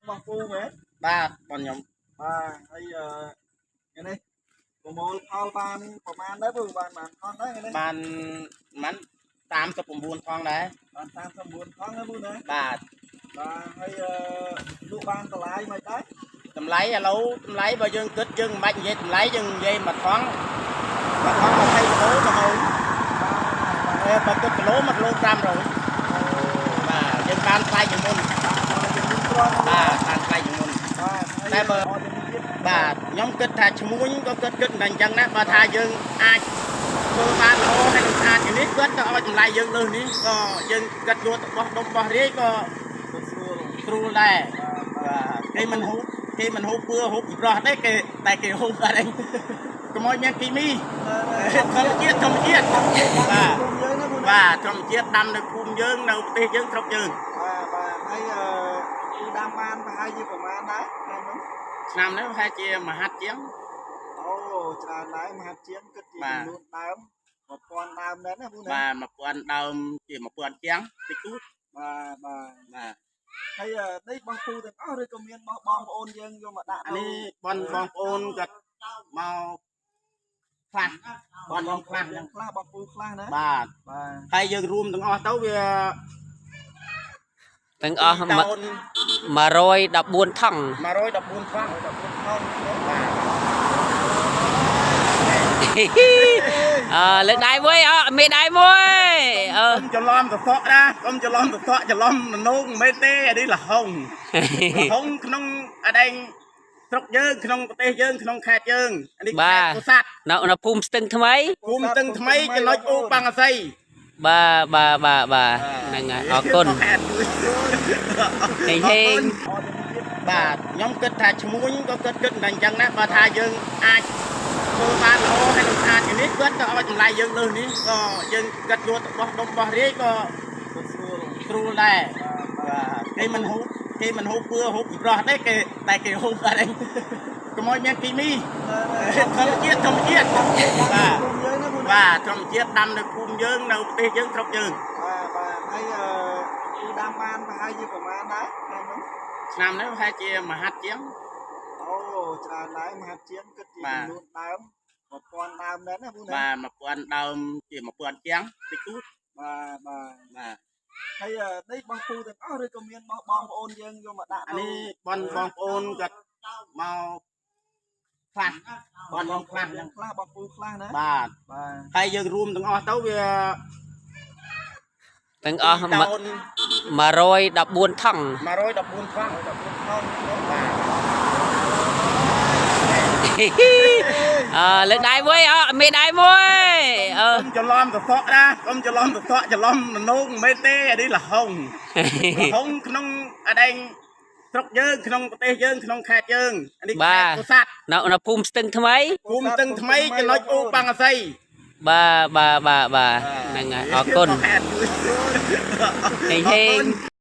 របស់ពូមែន? បាទបងខ្ញុំ។ បាទហើយអឺថ្ងៃនេះប្រមូលផលបានប្រហែលដែរពូបានបានថងដែរថ្ងៃនេះ? បានប្រហែល39ថងដែរ។ បាន39ថងណាពូណា? បាទ។ បាទហើយអឺលក់បានតម្លៃមិនដែរ? តម្លៃឥឡូវតម្លៃបើយើងគិតយើងមិនបាច់និយាយតម្លៃយើងនិយាយមួយថងមួយថង20គីឡូ10000អេបើគិតគីឡូ1គីឡូ500បាទយើងបានថ្លៃជាងមុន។ គ្រាន់ បាទបានថ្លៃជាងមុន។ បាទ តែបើ អត់ទៅទៀត បាទខ្ញុំគិតថាឈ្មួញក៏គិតគិតមិនតែអញ្ចឹងណាបើថាយើងអាចធ្វើបានល្អហើយនឹងស្អាតជាងនេះគាត់ក៏ឲ្យតម្លៃយើងលើសនេះក៏យើងគិតលក់របស់ដុំរបស់រាយក៏ ទៅស្រួល ស្រួលដែរបាទគេមិនហូបគេមិនហូបពឿហូបសម្រស់ទេគេតែគេហូបអត់អីកុំឲ្យមានគីមីធម្មជាតិធម្មជាតិបាទ ភូមិយើងណាពូណា? បាទធម្មជាតិដាំនៅភូមិយើងនៅប្រទេសយើងស្រុកយើង។ បាទបាទហើយអឺពូដាំបានប្រហែលជាប្រហែលដែរឆ្នាំហ្នឹង? ឆ្នាំនេះប្រហែលជាមួយហាត់ជាង។ អូច្រើនដែរមហាជាងគិតជា បាទ ចំនួនដើម1000ដើមដែរណាពូណា? បាទ1000ដើមជា1000ជាងតិចតួច។ បាទបាទ បាទ ហើយអឺនេះបោះពូទាំងអស់ឬក៏មានបោះបងប្អូនយើងយកមកដាក់? អានេះបនបងប្អូនគាត់មកខ្លះបនបងខ្លះហ្នឹង ខ្លះបោះពូខ្លះណា? បាទ។ បាទ ហើយយើងរួមទាំងអស់ទៅវា ទាំងអស់ តោន 114ថង 114ថង 14ថង បាទ។ អើលើកដៃមួយអមេដៃមួយអឺ កុំច្រឡំសសក់ណាកុំច្រឡំសសក់ច្រឡំនងមិនមែនទេអានេះលហុងលហុងក្នុងអដែងស្រុកយើងក្នុងប្រទេសយើងក្នុងខេត្តយើងអានេះខេត្តពោធិ៍សាត់ នៅនៅភូមិស្ទឹងថ្មី ភូមិទឹងថ្មីចំណុចអូបាំងអាស័យ បាទបាទបាទបាទហ្នឹងហើយអរគុណហេងហេង អត់ទៅទៀត បាទខ្ញុំគិតថាឈ្មួញក៏គិតគិតមិនតែអញ្ចឹងណាបើថាយើងអាចធ្វើបានល្អហើយនឹងស្អាតជាងនេះគាត់ក៏ឲ្យតម្លៃយើងលើសនេះក៏យើងគិតលក់របស់ដុំរបស់រាយក៏ ទៅស្រួល ស្រួលដែរបាទគេមិនហូបគេមិនហូបពឿហូបសម្រស់ទេគេតែគេហូបអត់អីកុំឲ្យមានគីមីធម្មជាតិធម្មជាតិបាទ ភូមិយើងណាពូណា? បាទធម្មជាតិដាំនៅភូមិយើងនៅប្រទេសយើងស្រុកយើង។ បាទបាទហើយអឺពូដាំបានប្រហែលជាប្រហែលដែរឆ្នាំហ្នឹង? ឆ្នាំនេះប្រហែលជាមួយហាត់ជាង។ អូច្រើនដែរមហាជាងគិតជា បាទ ចំនួនដើម1000ដើមដែរណាពូណា? បាទ1000ដើមជា1000ជាងតិចតួច។ បាទបាទ បាទ ហើយអឺនេះបោះពូទាំងអស់ឬក៏មានបោះបងប្អូនយើងយកមកដាក់? អានេះបនបងប្អូនគាត់មកខ្លះបនបងខ្លះហ្នឹង ខ្លះបោះពូខ្លះណា? បាទ។ បាទ ហើយយើងរួមទាំងអស់ទៅវា ទាំងអស់ តោន 114ថង 114ថង 14ថង បាទ។ អើលើកដៃមួយអមេដៃមួយអឺ កុំច្រឡំសសក់ណាកុំច្រឡំសសក់ច្រឡំនងមិនមែនទេអានេះលហុងលហុងក្នុងអដែងស្រុកយើងក្នុងប្រទេសយើងក្នុងខេត្តយើងអានេះខេត្តពោធិ៍សាត់ នៅនៅភូមិស្ទឹងថ្មី ភូមិទឹងថ្មីចំណុចអូបាំងអាស័យ បាទបាទបាទបាទហ្នឹងហើយអរគុណហេងហេង។